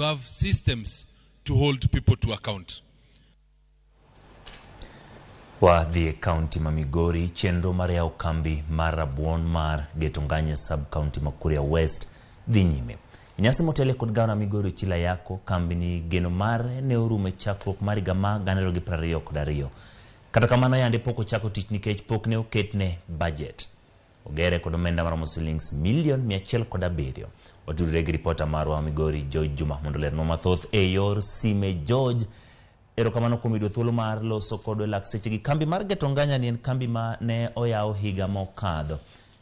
to have systems to hold people to account. Wadhi e kaunti ma Migori, chenro mar yawo kambi mar rabuon mar Geto Nganya sub kaunti ma Kuria West dhi nyime. E nyasi motele kod gavana Migori Ochila Ayako, kambi ni geno mare ne orumo e chakruok mar higa ma 2022. Kata kamano yande pok ochako tich nikech pok ne oketne budget. Ogere kod omenda maromo silings milion 107. Watudore gi ripota marwa Migori George Juma mondo olernwa mathoth e yor sime. George, erokamano kuom yudo thuolo mar loso kodwa e lak sechegi. Kambi mar Geto Nganya ni en kambi ma ne oyaw higa mokadho.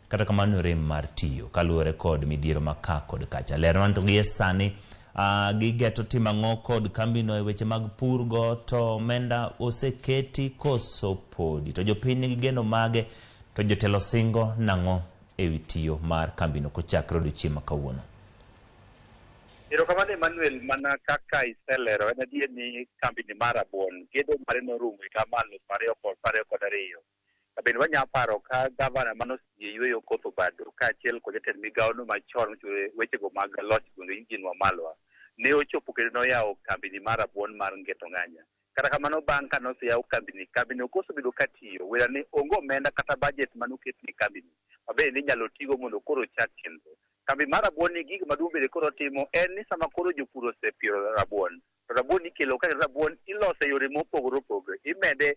Kata kamano rem mar tiyo kaluwore kod midhiero ma ka kod kacha. Lernwa ni to gie sani gigeto timo ang'o kod kambino e weche mag pur go to omenda oseketi koso podi. To jopiny nigi geno mage to jotelo singo nang'o ewi tiyo mar kambino kochakre odiochieng' ma kawuono. Erokamano Emmanuel, mana kaka iselero en adier ni kambini mar rabuon gedo mare norumo higa mar 2022. Bende wanya paro ka gavana manosedhi e yweyo Okoth Obado kaachiel kod jatend migawono machon mochung'ne wechego mag loch gwenge Eugene Wamalwa ne ochopo kendo noyawo kambini mar rabuon mar Ngeto Ng'anya. Kata kamano bang' ka noseyaw kambini, kambini ok osebedo ka tiyo. Wera ni onge omenda kata budget manoket ne kambini mabende inyalo tigo mondo koro ochak chenro. Kambi mar rabuon ni gigo maduong' bende koro timo en ni sama koro jopur osepidho rabuon, to rabuon ikelo ka rabuon iloso e yore mopogore opogore. Imede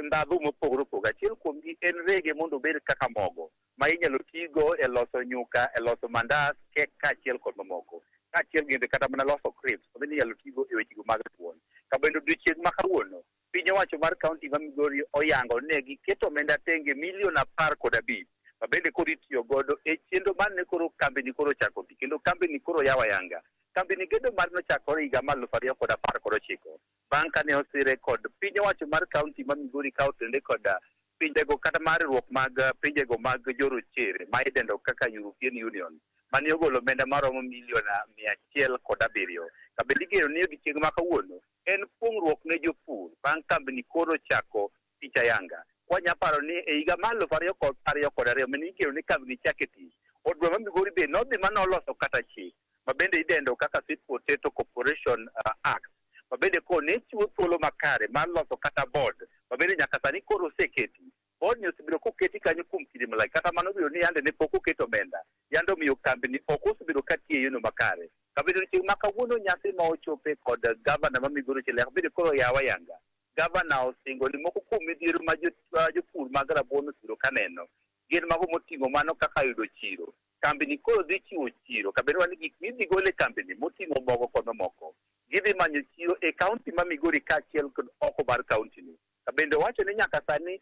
ndhadhu mopogore opogore. Achiel kuomgi en rege mondo obed kaka mogo ma inyalo tigo e loso nyuka, e loso mandas, kek kaachiel kod mamoko. Kaachiel bende kata mana loso crisps mabende inyalo tigo e wechego mag rabuon. Ka bende odiochieng' ma kawuono, piny owacho mar kaunti ma Migori oyango ni giketo omenda tenge milion 15 mabende koro itiyo godo e chenro mar ne koro kambini koro ochako tich kendo kambini koro yawo ayanga. Kambini gedo mare nochakore higa mar 2019 bang' kane osire kod piny owacho mar kaunti ma Migori ka otenore kod pinjego kata mar riwruok mag pinjego mag jorochere ma idendo kaka European Union mane ogolo omenda maromo milion 107. Kabende igeno ni odiochieng' ma kawuono en kuong'ruok ne jopur bang' kambini koro chako tich ayanga. Kwanya paro ni e higa mar 2022 mane igeno ni kambini chake tich, od bura ma Migori be nodhi manoloso kata chik mabende idendo kaka Sweet Potato Corporation Act mabende koro ne chiwo thuolo makare mar loso kata board mabende nyaka sani koro oseketi. Board ni osebedo koketi kanyo kuom kinde malach kata mano obedo ni yande ne pok oket omenda yande omiyo kambini ok osebedo katiyo e yono makare. Kabende odiochieng' ma kawuono nyasi ma ochope kod gavana ma Migori Ochilo bende koro oyaw ayanga. Gavana osingo ni moko kuom midhiero ma jopur mag rabuon osebedo kaneno gin mago moting'o mano kaka yudo chiro. Kambini koro dhi chiwo chiro kabende wan gik midhi gol e kambini moting'o mogo kod mamoko. Gidhi manyo chiro e kaunti ma Migori kaachiel kod oko mar kaunti ni. Kabende owacho ni nyaka sani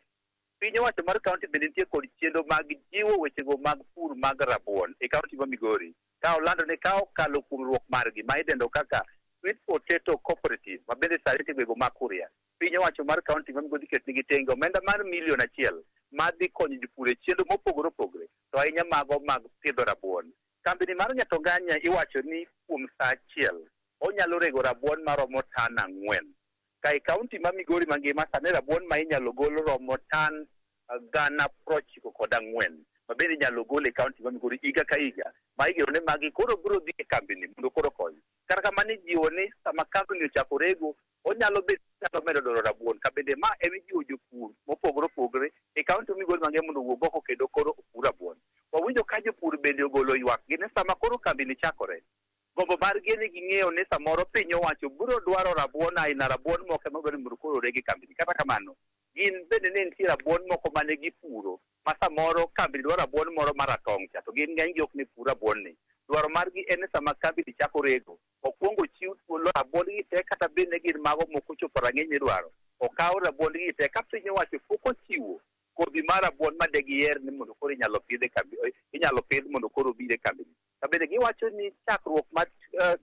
piny owacho mar kaunti bende nitie kod chenro mag jiwo wechego mag pur mag rabuon e kaunti ma Migori. Ka olando ni ka okalo kuom riwruok margi ma idendo kaka Sweet Potato Cooperative ma bende sani nitie gwego ma Kuria. Piny owacho mar kaunti ma Migori ketnigi tenge omenda mar milion 1 madhi konyo jopur e chenro mopogore opogore to ahinya mago mag pidho rabuon. Kambini mar Nyatonganya iwacho ni kuom saa achiel onyalo rego rabuon maromo tan 4. Ka e kaunti ma Migori mangima sani rabuon ma inyalo gol romo tan 94,000 mabende inyalo gol e kaunti ma Migori higa ka higa ma igeno ni magi koro biro dhi e kambini mondo koro okony. Kata kamano ijiwo ni sama kambini ochako rego onyalo bedo nyalo medo dwaro rabuon ka bende ma ema ijiwo jopur mopogore opogore e kaunti ma Migori mangima mondo owuog oko kendo koro opur rabuon. Wawinjo ka jopur bende ogolo ywak gi ni sama koro kambini chakore gombo margi en ni ging'eyo ni samoro piny owacho biro dwaro rabuon aina rabuon moko ema dwaro ni mondo koro oreg e kambini. Kata kamano gin bende ne nitie rabuon moko mane gipuro ma samoro kambini dwaro rabuon moro maratong' cha to gin ng'enygi ok ne pur rabuon ni. Dwaro margi en ni sama kambini chako rego okwongo ochiw thuolo rabuon gi te kata bed ni gin mago mok ochopo rang'iny midwaro. Okaw rabuon gi te ka piny owacho pok ochiwo kodhi mar rabuon ma de giyer ni mondo koro inyalo pidh e kambi, inyalo pidh mondo koro obir e kambini. Ka bende giwacho ni chakruok mar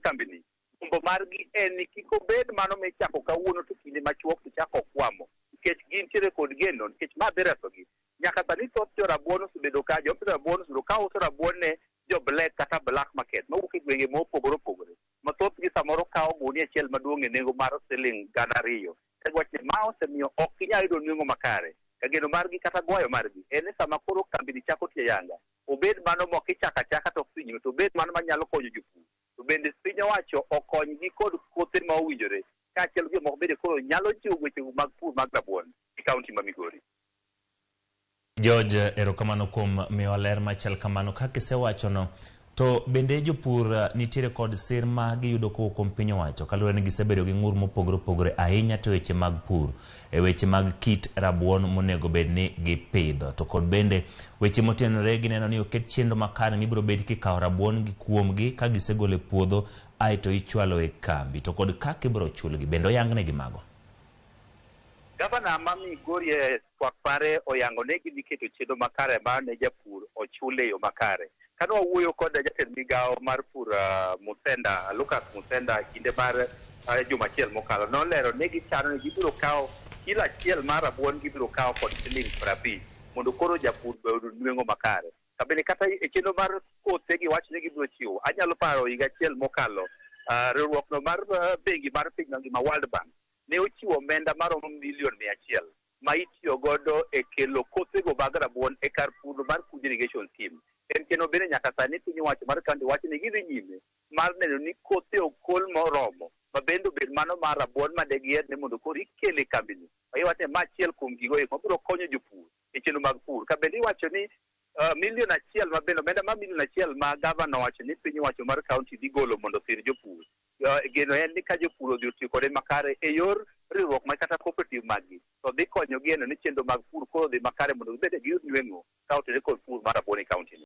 kambini gombo margi en ni kik obed mano michako kawuono to kinde machuok to chako okwamo nikech gintiere kod geno nikech ma dhi resogi. Nyaka sani thoth jo rabuon osebedo ka jopidho rabuon osebedo ka uso rabuon ne jo black kata black market mawuok e gwenge mopogore opogore ma thothgi samoro kawo gunia achiel maduong' e nengo mar siling 2,000. Ka giwacho ni ma osemiyo ok ginyal yudo nweng'o makare. Ka geno margi kata gwayo margi en ni sama koro kambini chako tiyo ayanga obed mano mok ichako achaka to ok dhi nyime to obed mano manyalo konyo jopur. To To bende piny owacho okonygi kod kothe ma owinjore kaachiel gi jomoko bende koro nyalo jiwo weche mag pur mag rabuon e kaunti ma Migori. George, erokamano kuom miyowa ler machal kamano. Kaka isewachono, to bende jopur nitiere kod sir ma giyudo kowuok kuom piny owacho kaluwore ni gisebedo gi ng'ur mopogore opogore ahinya to weche mag pur, e weche mag kit rabuon monego bed ni gipidho, to kod bende weche motenore gi neno ni oket chenro makare mibiro bed kikawo rabuon gi kuomgi ka gisegolo e puodho aeto ichwalo e kambi, to kod kaka ibiro chulgi, bende oyangnegi mago? Gavana ma Migori e twak mare oyango ne gidhi keto chenro makare mar ne japur ochul e yo makare. Kane wawuoyo kod jatend migawo mar pur Musenda, Lucas Musenda, kinde mar juma achiel mokalo, nolero ne gichano ni gibiro kawo kilo achiel mar rabuon, gibiro kawo kod siling 50 mondo koro japur be oyud nweng'o makare. Ka bende kata e chenro mar kothe giwacho ni gibiro chiwo, anyalo paro higa achiel mokalo, riwruok no mar bengi mar piny mangima World Bank ne ochiwo omenda maromo milion 100 ma itiyo godo e kelo kothego mag rabuon e kar pur mar Kuja Irrigation Scheme. En chenro bende nyaka sani piny owacho mar kaunti wacho ni gidhi nyime mar neno ni kothe okol moromo ma bende obed mano mar rabuon ma degiher ni mondo koro ikele e kambini. Iwacho ni ma achiel kuom gigo eko mabiro konyo jopur e chenro mag pur. Ka bende iwacho ni milion achiel ma bende omenda mar milion achiel ma gavana owacho ni piny owacho mar kaunti dhi golo mondo osir jopur. Geno en ni ka jopur odhi otiyo kode makare e yor riwruok ma kata cooperative mag-gi, to dhi konyogi neno ni chenro mag pur koro odhi makare mondo gibed giyud nweng'o ka otenore kod pur mar rabuon e kaunti ni.